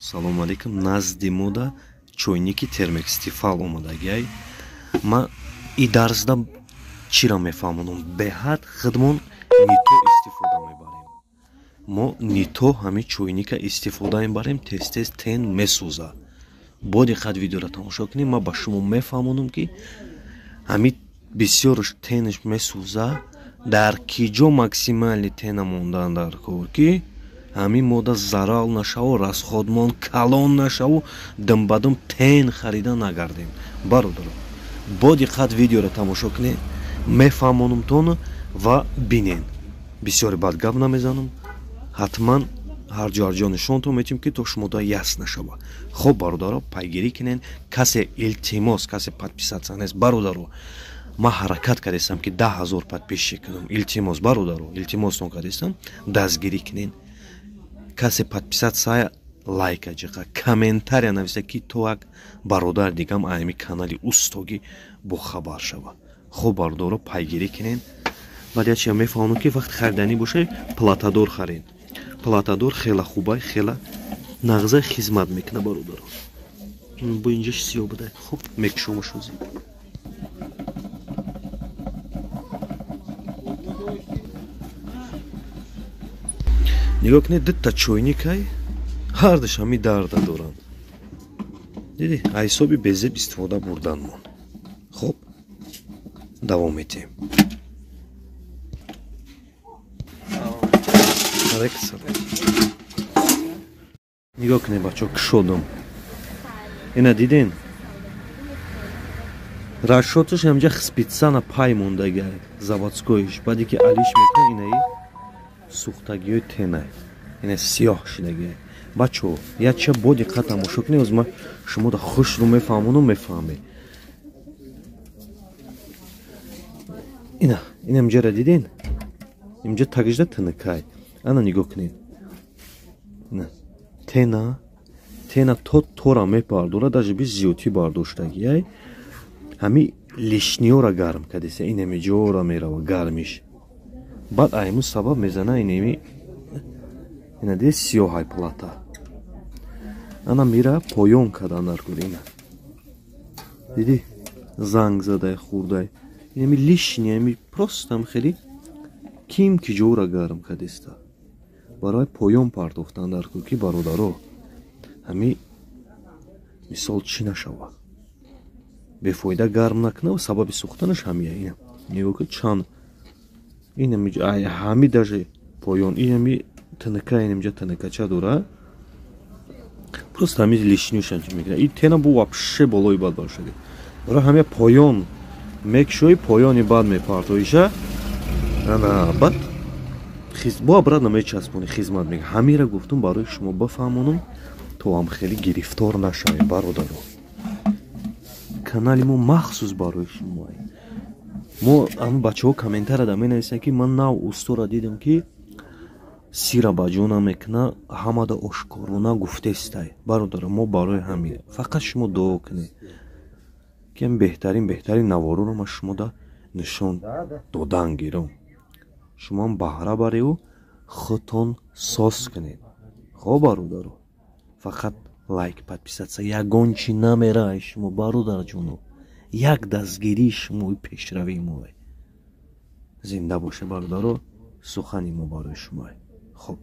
Салому алейкум. Назди мода чойники Термекс Тефал омадагиай. Ма и дарсда чиро мефаҳмонам? Беҳад худмон нито истифода мебарем. Мо нито ҳамин чойника истифода мебарем, тез-тез тен месӯза. Бо диққат видеоро тамошо кунем, ман ба шумо мефаҳмонам, ки ҳамин бисёрш тенш месӯза, дар ки ҷо максимальный тена мондан дар кор, ки ҳамин мода зарал нашаву, расходмон калон нашаву, думбадум тен харида нагардем. Бародаро, бо диққат видеоро тамошо кунед, мефаҳмонамтон ва бинен. Бисёре бад гап намезанам, ҳатман ҳар ҷо ҳар ҷо нишонтон метиҳем, ки то шумо да яс нашава. Хоб бародаро, пайгирӣ кунен. Касе, илтимос, касе подписаться нест, бародаро, ман ҳаракат кардестам, ки 10 000 подписчик кунам. Илтимос, бародаро, илтимостон кардестам, дастгирӣ кунен. Касе подписаться, лайка ҷиқа, комментария нависа, ки то як бародар дигам аями канали устогӣ бохабар шава. Хоб бародаро, пайгирӣ кунен. Баъд як чиза мефаҳмонам, ки вақти хариданӣ боша, платадор харед. Платадор хела хубай, хела нағза хизмат мекуна, бародаро. Бо инҷаш сиёҳ буда, хуб мекушомашози. Нигоҳ кунед, дута чойникай, ҳардуш ҳами дарда доранд. Диди, ҳисоби безеб истифода бурданмон. Хоб, давом метиҳем. Нигоҳ кунед, бачаҳо, кушодум. Ина диден, расчёташ ҳамҷа специально пай мондагиай, заводскойш. Баъде ки алиш мекунад, инаи сӯхтагиҳои тенай, ина сиёҳ шидагиай. Бачаҳо, якча бо диққат тамошо кунед, оз ман шумода хушрӯ мефаҳмонам, мефаҳмед. Ина, ина инҷара диден, инҷа тагижда тинакай. Ана нигоҳ кунед, ина тена то тора мепардора, даже би зиёдтӣ бардоштагиай. Ҳами лишниёра гарм кардеса, инами ҷора мерава гармиш. Баъд айму сабаб мезана инами, ина диде, сиёҳай плата. Ана мира поён кардан дар кор. Ина диди, занг задай, хурдай, инами лишний, ами просто хеле ким ки ҷора гарм кардеста, барои поён партофтан дар кор, ки бародаро, ҳами мисол чӣ нашава, бефоида гарм накуна. Сабаби сӯхтанаш ҳамия. Ина нигоҳ кун, чанд инами ҳами даже поён, инами тнк, инамҷа тнкча дора, просто ҳами лишнюша мекунад. И тена бу вообще болои бад бошад, барои ҳамия поён мекушои, поёни бад мепартоиша. Ана бад бо обратно мечаспони, хизмат мекунад. Ҳамира гуфтум, барои шумо бафаҳмонам, то ҳам хеле гирифтор нашавем. Бародаро, канали мо махсус барои шумо. Мо ҳама бачаҳо комментарияда менависанд, ки ман нав устора дидам, ки сира ба ҷо намекуна, ҳамада ошкорона гуфтестай. Бародаро, мо барои ҳамин фақат шумо дуо кунед, ки беҳтарин, беҳтарин навороро ман шумода нишон додан гирам, шумоам баҳра бареву худтон соз кунед. Хоб бародаро, фақат лайк, подписаться, ягон чи намера ай шумо, бародарҷоно, як дастгирии шумои пешравии мо. Зинда боше, бародаро, сухани мо барои шумо. Хоб.